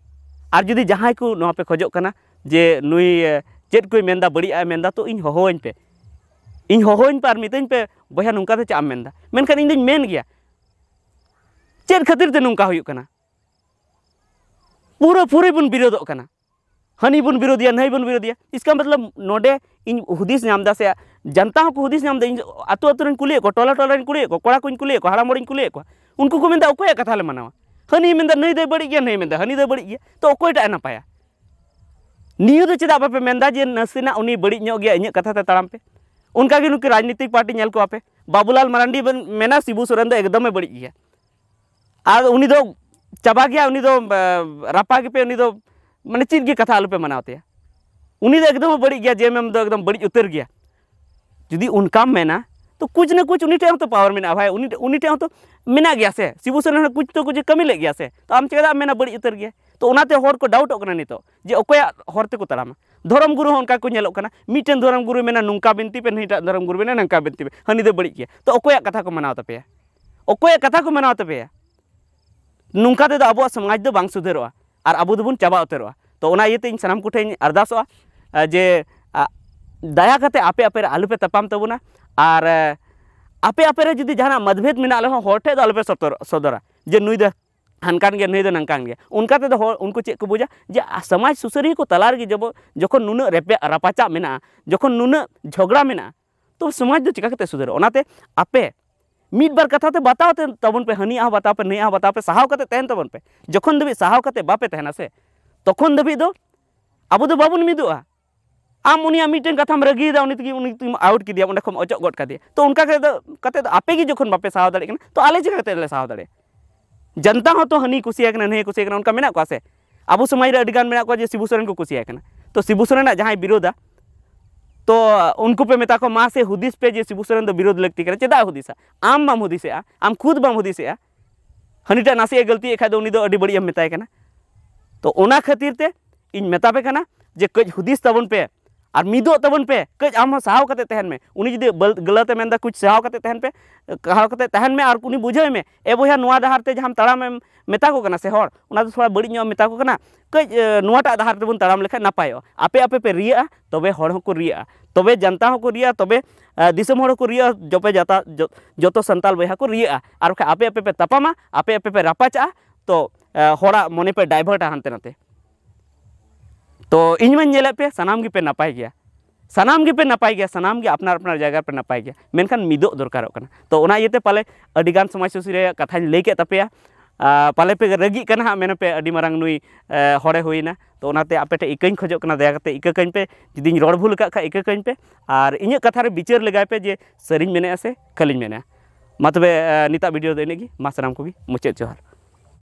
ᱟᱨ ᱡᱩᱫᱤ ᱡᱟᱦᱟᱸᱭ ᱠᱚ ᱱᱚᱣᱟ ᱯᱮ ᱠᱷᱚᱡᱚᱜ ᱠᱟᱱᱟ ᱡᱮ ᱱᱩᱭ, ᱮ, ᱪᱮᱫ ᱠᱚᱭ ᱢᱮᱱᱫᱟ, ᱵᱟᱹᱲᱤᱡ ᱟᱜ ᱮ ᱢᱮᱱᱫᱟ, ᱛᱚ ᱤᱧ ᱦᱚᱦᱚᱣᱟᱹᱧ ᱯᱮ, ᱤᱧ ᱦᱚᱦᱚᱣᱟᱹᱧ ᱯᱮ ᱟᱨ ᱢᱤᱛᱟᱹᱧ ᱯᱮ, "ᱵᱚᱭᱦᱟ, ᱱᱚᱝᱠᱟ ᱫᱚ ᱪᱮᱫ ᱮᱢ ᱢᱮᱱᱫᱟ?" ᱢᱮᱱᱠᱷᱟᱱ ᱤᱧ ᱫᱚᱧ ᱢᱮᱱ ᱜᱮᱭᱟ, ᱪᱮᱫ ᱠᱷᱟᱹᱛᱤᱨ ᱛᱮ ᱱᱚᱝᱠᱟ ᱦᱩᱭᱩᱜ ᱠᱟᱱᱟ? ᱯᱩᱨᱟᱹ ᱯᱩᱨᱤ ᱵᱚᱱ ᱵᱤᱨᱳᱫᱚᱜ ᱠᱟᱱᱟ, ᱦᱟᱹᱱᱤ ᱵᱚᱱ ᱵᱤᱨᱳᱫᱤᱭᱟ, ᱱᱟᱹᱭ ᱵᱚᱱ ᱵᱤᱨᱳᱫᱤᱭᱟ᱾ ᱤᱥᱠᱟ ᱢᱚᱛᱞᱚᱵ ᱱᱚᱰᱮ ᱤᱧ ᱦᱩᱫᱤᱥ ᱧᱟᱢ ᱮᱫᱟ ᱥᱮ ᱡᱟᱱᱛᱟ ᱦᱚᱸᱠᱚ ᱦᱩᱫᱤᱥ ᱧᱟᱢ ᱮᱫᱟ, ᱤᱧ ᱟᱹᱛᱩ ᱟᱹᱛᱩ ᱨᱮᱧ ᱠᱩᱞᱤᱭᱮᱫ ᱠᱚᱣᱟ, ᱴᱚᱞᱟ ᱴᱚᱞᱟ ᱨᱮᱧ ᱠᱩᱞᱤᱭᱮᱫ ᱠᱚᱣᱟ, ᱠᱚᱲᱟ ᱠᱚᱧ ᱠᱩᱞᱤᱭᱮᱫ ᱠᱚᱣᱟ, ᱦᱟᱲᱟᱢ ᱦᱚᱲᱤᱧ ᱠᱩᱞᱤᱭᱮᱫ ᱠᱚᱣᱟ, ᱩᱱᱠᱩ ᱠᱚ ᱢᱮᱱᱫᱟ ᱚᱠᱚᱭᱟᱜ ᱠᱟᱛᱷᱟ ᱞᱮ ᱢᱟᱱᱟᱣᱟ? ᱦᱟᱹᱱᱤ ᱢᱮᱱᱫᱟ ᱱᱟᱹᱭ ᱫᱚᱭ ᱵᱟᱹᱲᱤᱡ ᱜᱮᱭᱟ, ᱱᱟᱹᱭ ᱢᱮᱱᱫᱟ ᱦᱟᱹᱱᱤ ᱫᱚᱭ ᱵᱟᱹᱲᱤᱡ ᱜᱮᱭᱟ, ᱛᱚ ᱚᱠᱚᱭᱴᱟᱜ ᱮ ᱱᱟᱯᱟᱭᱟ? ᱱᱤᱭᱟᱹ ᱫᱚ ᱪᱮᱫᱟᱜ ᱵᱟᱯᱮ ᱢᱮᱱᱫᱟ ᱡᱮ ᱱᱟᱥᱮᱱᱟᱜ ᱩᱱᱤ ᱵᱟᱹᱲᱤᱡ ᱧᱚᱜ ᱜᱮᱭᱟ, ᱤᱧᱟᱹᱜ ᱠᱟᱛᱷᱟ ᱛᱮ ᱛᱟᱲᱟᱢ ᱯᱮ? ᱚᱱᱠᱟ ᱜᱮ ᱱᱩᱠᱤ ᱨᱟᱡᱽᱱᱤᱛᱤᱠ ᱯᱟᱨᱴᱤ ᱧᱮᱞ ᱠᱚᱣᱟ ᱯᱮ, ᱵᱟᱵᱩᱞᱟᱞ ᱢᱟᱨᱟᱱᱰᱤ ᱵᱮᱱ ᱢᱮᱱᱟ ᱥᱤᱵᱩ ᱥᱚᱨᱮᱱ ᱫᱚ ᱮᱠᱫᱚᱢᱮ ᱵᱟᱹᱲᱤᱡ ᱜᱮᱭᱟ, ᱟᱨ ᱩᱱᱤ ᱫᱚ ᱪᱟᱵᱟ ᱜᱮᱭᱟ, ᱩᱱᱤ ᱫᱚ, ᱮ, ᱨᱟᱯᱟ ᱜᱮᱯᱮ, ᱩᱱᱤ ᱫᱚ ᱢᱟᱱᱮ ᱪᱮᱫ ᱜᱮ ᱠᱟᱛᱷᱟ ᱟᱞᱚᱯᱮ ᱢᱟᱱᱟᱣ ᱛᱟᱭᱟ, ᱩᱱᱤ ᱫᱚ ᱮᱠᱫᱚᱢ ᱵᱟᱹᱲᱤᱡ ᱜᱮᱭᱟ, ᱡᱮ ᱮᱢ ᱮᱢ ᱫᱚ ᱮᱠᱫᱚᱢ ᱵᱟᱹᱲᱤᱡ ᱩᱛᱟᱹᱨ ᱜᱮᱭᱟ᱾ ᱡᱩᱫᱤ ᱚᱱᱠᱟᱢ ᱢᱮᱱᱟ ᱛᱚ ᱠᱩᱪ ᱱᱟ ᱠᱩᱪ ᱩᱱᱤ ᱴᱷᱮᱱ ᱦᱚᱸᱛᱚ ᱯᱟᱣᱟᱨ ᱢᱮᱱᱟᱜᱼᱟ ᱵᱷᱟᱭ, ᱩᱱᱤ, ᱩᱱᱤ ᱴᱷᱮᱱ ᱦᱚᱸᱛᱚ ᱢᱮᱱᱟᱜ ᱜᱮᱭᱟ ᱥᱮ, ᱥᱤᱵᱩ ᱥᱚᱨᱮᱱ ᱦᱚᱸ ᱠᱩᱪ ᱛᱚ ᱠᱩᱪ ᱮ ᱠᱟᱹᱢᱤ ᱞᱮᱫ ᱜᱮᱭᱟ ᱥᱮ, ᱛᱚ ᱟᱢ ᱪᱮᱫᱟᱜ ᱮᱢ ᱢᱮᱱᱟ ᱵᱟᱹᱲᱤᱡ ᱩᱛᱟᱹᱨ ᱜᱮᱭᱟ? ᱛᱚ ᱚᱱᱟᱛᱮ ᱦᱚᱲ ᱠᱚ ᱰᱟᱣᱩᱴᱚᱜ ᱠᱟᱱᱟ ᱱᱤᱛᱚᱜ ᱡᱮ ᱚᱠᱚᱭᱟᱜ ᱦᱚᱨ ᱛᱮᱠᱚ ᱛᱟᱲᱟᱢᱟ᱾ ᱫᱷᱚᱨᱚᱢ ᱜᱩᱨᱩ ᱦᱚᱸ ᱚᱱᱠᱟ ᱠᱚ ᱧᱮᱞᱚᱜ ᱠᱟᱱᱟ, ᱢᱤᱫᱴᱮᱱ ᱫᱷᱚᱨᱚᱢ ᱜᱩᱨᱩᱭ ᱢᱮᱱᱟ ᱱᱚᱝᱠᱟ ᱵᱤᱱᱛᱤ ᱯᱮ, ᱱᱟᱹᱦᱤᱴᱟᱜ ᱫᱷᱚᱨᱚᱢ ᱜᱩᱨᱩ ᱢᱮᱱᱟ ᱱᱚᱝᱠᱟ ᱵᱤᱱᱛᱤ ᱯᱮ, ᱦᱟᱹᱱᱤ ᱫᱚ ᱵᱟᱹᱲᱤᱡ ᱜᱮᱭᱟ᱾ ᱛᱚ ᱚᱠᱚᱭᱟᱜ ᱠᱟᱛᱷᱟ ᱠᱚ ᱢᱟᱱᱟᱣ ᱛᱟᱯᱮᱭᱟ? ᱚᱠᱚᱭᱟᱜ ᱠᱟᱛᱷᱟ ᱠᱚ ᱢᱟᱱᱟᱣ ᱛᱟᱯᱮᱭᱟ? ᱱᱚᱝᱠᱟ ᱛᱮᱫᱚ ᱟᱵᱚᱣᱟᱜ ᱥᱚᱢᱟᱡᱽ ᱫᱚ ᱵᱟᱝ ᱥᱩᱫᱷᱟᱹᱨᱚᱜᱼᱟ ᱟᱨ ᱟᱵᱚ ᱫᱚᱵᱚᱱ ᱪᱟᱵᱟ ᱩᱛᱟᱹᱨᱚᱜᱼᱟ᱾ ᱛᱚ ᱚᱱᱟ ᱤᱭᱟᱹᱛᱮ ᱤᱧ ᱥᱟᱱᱟᱢ ᱠᱚᱴᱷᱮᱱ ᱤᱧ ᱟᱨᱫᱟᱥᱚᱜᱼᱟ, ᱟ, ᱡᱮ, ᱟ, ᱫᱟᱭᱟ ᱠᱟᱛᱮ ᱟᱯᱮ ᱟᱯᱮ ᱨᱮ ᱟᱞᱚᱯᱮ ᱛᱟᱯᱟᱢ ᱛᱟᱵᱚᱱᱟ᱾ ᱟᱨ, ᱟ, ᱟᱯᱮ ᱟᱯᱮ ᱨᱮ ᱡᱩᱫᱤ ᱡᱟᱦᱟᱱᱟᱜ ᱢᱚᱛᱵᱷᱮᱫ ᱢᱮᱱᱟᱜ ᱨᱮᱦᱚᱸ ᱦᱚᱲ ᱴᱷᱮᱱ ᱫᱚ ᱟᱞᱚᱯᱮ ᱥᱚᱫᱚᱨ, ᱥᱚᱫᱚᱨᱟ ᱡᱮ ᱱᱩᱭ ᱫᱚ ᱦᱟᱱᱠᱟᱱ ᱜᱮᱭᱟ, ᱱᱩᱭ ᱫᱚ ᱱᱟᱝᱠᱟᱱ ᱜᱮᱭᱟ᱾ ᱚᱱᱠᱟ ᱛᱮᱫᱚ ᱦᱚᱲ ᱩᱱᱠᱩ ᱪᱮᱫ ᱠᱚ ᱵᱩᱡᱟ? ᱡᱮ ᱟ, ᱥᱚᱢᱟᱡᱽ ᱥᱩᱥᱟᱹᱨᱤᱭᱟᱹ ᱠᱚ ᱛᱟᱞᱟ ᱨᱮᱜᱮ ᱡᱚᱵᱚ-, ᱡᱚᱠᱷᱚᱱ ᱱᱩᱱᱟᱹᱜ ᱨᱮᱯᱮ-, ᱨᱟᱯᱟᱪᱟᱜ ᱢᱮᱱᱟᱜᱼᱟ, ᱡᱚᱠᱷᱚᱱ ᱱᱩᱱᱟᱹᱜ ᱡᱷᱚᱜᱽᱲᱟ ᱢᱮᱱᱟᱜᱼᱟ, ᱛᱚ ᱥᱚᱢᱟᱡᱽ ᱫᱚ ᱪᱤᱠᱟ ᱠᱟᱛᱮ ᱥᱩᱫᱷᱟᱹᱨᱚᱜᱼᱟ? ᱚᱱᱟᱛᱮ ᱟᱯᱮ ᱢᱤᱫ ᱵᱟᱨ ᱠᱟᱛᱷᱟ ᱛᱮ ᱵᱟᱛᱟᱣ ᱛᱮ ᱛᱟᱵᱚᱱ ᱯᱮ, ᱦᱟᱹᱱᱤᱭᱟᱜ ᱦᱚᱸ ᱵᱟᱛᱟᱣ ᱯᱮ, ᱱᱩᱭᱟᱜ ᱦᱚᱸ ᱵᱟᱛᱟᱣ ᱯᱮ, ᱥᱟᱦᱟᱣ ᱠᱟᱛᱮ ᱛᱟᱦᱮᱱ ᱛᱟᱵᱚᱱ ᱯᱮ᱾ ᱡᱚᱠᱷᱚᱱ ᱫᱷᱟᱹᱵᱤᱡ ᱥᱟᱦᱟᱣ ᱠᱟᱛᱮ ᱵᱟᱯᱮ ᱛᱟᱦᱮᱱᱟ ᱥᱮ, ᱛᱚᱠᱷᱚᱱ ᱫᱷᱟᱹᱵᱤᱡ ᱫᱚ ᱟᱵᱚ ᱫᱚ ᱵᱟᱵᱚᱱ ᱢᱤᱫᱚᱜᱼᱟ᱾ ᱟᱢ ᱩᱱᱤᱭᱟᱜ ᱢᱤᱫᱴᱮᱱ ᱠᱟᱛᱷᱟᱢ ᱨᱟᱹᱜᱤᱭᱮᱫᱟ, ᱩᱱᱤ ᱛᱮᱜᱮ, ᱩᱱᱤ ᱛᱮᱜᱮᱢ out ᱠᱮᱫᱮᱭᱟ, ᱚᱸᱰᱮ ᱠᱷᱚᱱ ᱚᱪᱚᱜ ᱜᱚᱫ ᱠᱟᱫᱮᱭᱟ᱾ ᱛᱚ ᱚᱱᱠᱟ ᱠᱟᱛᱮ ᱫᱚ, ᱠᱟᱛᱮ ᱫᱚ ᱟᱯᱮ ᱜᱮ ᱡᱚᱠᱷᱚᱱ ᱵᱟᱯᱮ ᱥᱟᱦᱟᱣ ᱫᱟᱲᱮᱭᱟᱜ ᱠᱟᱱᱟ, ᱛᱚ ᱟᱞᱮ ᱪᱤᱠᱟ ᱠᱟᱛᱮ ᱞᱮ ᱥᱟᱦᱟᱣ ᱫᱟᱲᱮᱭᱟᱜᱼᱟ? ᱡᱚᱱᱛᱟ ᱦᱚᱸ ᱛᱚ ᱦᱟᱹᱱᱤ ᱠᱩᱥᱤᱭᱟᱭ ᱠᱟᱱᱟ, ᱱᱟᱹᱭ ᱠᱩᱥᱤᱭᱟᱭ ᱠᱟᱱᱟ, ᱚᱱᱠᱟ ᱢᱮᱱᱟᱜ ᱠᱚᱣᱟ ᱥᱮ? ᱟᱵᱚ ᱥᱚᱢᱟᱡᱽ ᱨᱮ ᱟᱹᱰᱤ ᱜᱟᱱ ᱢᱮᱱᱟᱜ ᱠᱚᱣᱟ ᱡᱮ ᱥᱤᱵᱩ ᱥᱚᱨᱮᱱ ᱠᱚ ᱠᱩᱥᱤᱭᱟᱭ ᱠᱟᱱᱟ᱾ ᱛᱚ ᱥᱤᱵᱩ ᱥᱚᱨᱮᱱᱟᱜ ᱡᱟᱦᱟᱸᱭ ᱵᱤᱨᱳᱫᱟ, ᱛᱚ ᱩᱱᱠᱩ ᱯᱮ ᱢᱮᱛᱟ ᱠᱚᱣᱟ, "ᱢᱟ ᱥᱮ ᱦᱩᱫᱤᱥ ᱯᱮ ᱡᱮ ᱥᱤᱵᱩ ᱥᱚᱨᱮᱱ ᱫᱚ ᱵᱤᱨᱳᱫ ᱞᱟᱹᱠᱛᱤ ᱠᱟᱱᱟ᱾" ᱪᱮᱫᱟᱜ ᱦᱩᱫᱤᱥᱟ? ᱟᱢ ᱵᱟᱢ ᱦᱩᱫᱤᱥᱮᱜᱼᱟ, ᱟᱢ ᱠᱷᱩᱫ ᱵᱟᱢ ᱦᱩᱫᱤᱥᱮᱜᱼᱟ᱾ ᱦᱟᱹᱱᱤᱴᱟᱜ ᱱᱟᱥᱮᱭᱟᱜ ᱜᱟᱹᱞᱛᱤᱭᱮᱫ ᱠᱷᱟᱡ ᱫᱚ ᱩᱱᱤ ᱫᱚ ᱟᱹᱰᱤ ᱵᱟᱹᱲᱤᱡ ᱮᱢ ᱢᱮᱛᱟᱭ ᱠᱟᱱᱟ᱾ ᱛᱚ ᱚᱱᱟ ᱠᱷᱟᱹᱛᱤᱨ ᱛᱮ ᱤᱧ ᱢᱮᱛᱟ ᱯᱮ ᱠᱟᱱᱟ ᱡᱮ ᱠᱟᱹᱡ ᱦᱩᱫᱤᱥ ᱛᱟᱵᱚᱱ ᱯᱮ ᱟᱨ ᱢᱤᱫᱚᱜ ᱛᱟᱵᱚᱱ ᱯᱮ᱾ ᱠᱟᱹᱡ ᱟᱢ ᱦᱚᱸ ᱥᱟᱦᱟᱣ ᱠᱟᱛᱮ ᱛᱟᱦᱮᱱ ᱢᱮ᱾ ᱩᱱᱤ ᱡᱩᱫᱤ ᱵᱟᱹᱞ-, ᱜᱟᱹᱞᱟᱹᱛ ᱮ ᱢᱮᱱᱫᱟ, ᱠᱩᱪ ᱥᱟᱦᱟᱣ ᱠᱟᱛᱮ ᱛᱟᱦᱮᱱ ᱯᱮ, ᱥᱟᱦᱟᱣ ᱠᱟᱛᱮ ᱛᱟᱦᱮᱱ ᱢᱮ ᱟᱨ ᱩᱱᱤ ᱵᱩᱡᱷᱟᱹᱣ ᱢᱮ, "ᱮ ᱵᱚᱭᱦᱟ, ᱱᱚᱣᱟ ᱰᱟᱦᱟᱨ ᱛᱮ ᱡᱟᱦᱟᱸᱢ ᱛᱟᱲᱟᱢ ᱮᱢ ᱢᱮᱛᱟ ᱠᱚ ᱠᱟᱱᱟ ᱥᱮ ᱦᱚᱲ, ᱚᱱᱟ ᱫᱚ ᱛᱷᱚᱲᱟ ᱵᱟᱹᱲᱤᱡ ᱧᱚᱜ ᱮᱢ ᱢᱮᱛᱟ ᱠᱚ ᱠᱟᱱᱟ, ᱠᱟᱹᱡ, ᱮ, ᱱᱚᱣᱟᱴᱟᱜ ᱰᱟᱦᱟᱨ ᱛᱮᱵᱚᱱ ᱛᱟᱲᱟᱢ ᱞᱮᱠᱷᱟᱡ ᱱᱟᱯᱟᱭᱚᱜᱼᱟ᱾" ᱟᱯᱮ ᱟᱯᱮ ᱯᱮ ᱨᱤᱭᱟᱹᱜᱼᱟ, ᱛᱚᱵᱮ ᱦᱚᱲ ᱦᱚᱸᱠᱚ ᱨᱤᱭᱟᱹᱜᱼᱟ, ᱛᱚᱵᱮ ᱡᱟᱱᱛᱟ ᱦᱚᱸᱠᱚ ᱨᱤᱭᱟᱹᱜᱼᱟ, ᱛᱚᱵᱮ, ᱮ, ᱫᱤᱥᱚᱢ ᱦᱚᱲ ᱦᱚᱸᱠᱚ ᱨᱤᱭᱟᱹᱜᱼᱟ, ᱡᱚᱯᱮ ᱡᱟᱛᱟ-, ᱡᱚ-, ᱡᱚᱛᱚ ᱥᱟᱱᱛᱟᱞ ᱵᱚᱭᱦᱟ ᱠᱚ ᱨᱤᱭᱟᱹᱜᱼᱟ᱾ ᱟᱨ ᱵᱟᱠᱷᱟᱡ ᱟᱯᱮ ᱟᱯᱮ ᱯᱮ ᱛᱟᱯᱟᱢᱟ, ᱟᱯᱮ ᱟᱯᱮ ᱯᱮ ᱨᱟᱯᱟᱪᱟᱜᱼᱟ, ᱛᱚ, ᱮ, ᱦᱚᱲᱟᱜ ᱢᱚᱱᱮ ᱯᱮ ᱰᱟᱭᱵᱷᱟᱨᱴᱟ ᱦᱟᱱᱛᱮ ᱱᱟᱛᱮ᱾ ᱛᱚ ᱤᱧ ᱢᱟᱧ ᱧᱮᱞᱮᱫ ᱯᱮ, ᱥᱟᱱᱟᱢ ᱜᱮᱯᱮ ᱱᱟᱯᱟᱭ ᱜᱮᱭᱟ, ᱥᱟᱱᱟᱢ ᱜᱮᱯᱮ ᱱᱟᱯᱟᱭ ᱜᱮᱭᱟ, ᱥᱟᱱᱟᱢ ᱜᱮ ᱟᱯᱱᱟᱨ ᱟᱯᱱᱟᱨ ᱡᱟᱭᱜᱟ ᱨᱮᱯᱮ ᱱᱟᱯᱟᱭ ᱜᱮᱭᱟ, ᱢᱮᱱᱠᱷᱟᱱ ᱢᱤᱫᱚᱜ ᱫᱚᱨᱠᱟᱨᱚᱜ ᱠᱟᱱᱟ᱾ ᱛᱚ ᱚᱱᱟ ᱤᱭᱟᱹᱛᱮ ᱯᱟᱞᱮ ᱟᱹᱰᱤᱜᱟᱱ ᱥᱚᱢᱟᱡᱽ ᱥᱩᱥᱟᱹᱨᱤᱭᱟᱹ ᱠᱟᱛᱷᱟᱧ ᱞᱟᱹᱭ ᱠᱮᱫ ᱛᱟᱯᱮᱭᱟ᱾ ᱟᱨ ᱯᱟᱞᱮ ᱯᱮ ᱨᱟᱹᱜᱤᱜ ᱠᱟᱱᱟ ᱦᱟᱸᱜ, ᱢᱮᱱᱟᱯᱮ ᱟᱹᱰᱤ ᱢᱟᱨᱟᱝ ᱱᱩᱭ, ᱮ, ᱦᱚᱲᱮ ᱦᱩᱭᱱᱟ᱾ ᱛᱚ ᱚᱱᱟᱛᱮ ᱟᱯᱮ ᱴᱷᱮᱱ ᱤᱠᱟᱹᱧ ᱠᱷᱚᱡᱚᱜ ᱠᱟᱱᱟ, ᱫᱟᱭᱟ ᱠᱟᱛᱮ ᱤᱠᱟᱹ ᱠᱟᱹᱧ ᱯᱮ, ᱡᱩᱫᱤᱧ ᱨᱚᱲ ᱵᱷᱩᱞ ᱟᱠᱟᱫ ᱠᱷᱟᱡ ᱤᱠᱟᱹ ᱠᱟᱹᱧ ᱯᱮ᱾ ᱟᱨ ᱤᱧᱟᱹᱜ ᱠᱟᱛᱷᱟ ᱨᱮ ᱵᱤᱪᱟᱹᱨ ᱞᱮᱜᱟᱭ ᱯᱮ ᱡᱮ ᱥᱟᱹᱨᱤᱧ ᱢᱮᱱᱮᱫᱼᱟ ᱥᱮ ᱠᱷᱟᱹᱞᱤᱧ ᱢᱮᱱᱮᱫᱼᱟ᱾ ᱢᱟ ᱛᱚᱵᱮ, ᱮ, ᱱᱤᱛᱟᱜ video ᱫᱚ ᱤᱱᱟᱹᱜ ᱜᱮ᱾ ᱢᱟ ᱥᱟᱱᱟᱢ ᱠᱚᱜᱮ ᱢᱩᱪᱟᱹᱫ ᱡᱚᱦᱟᱨ᱾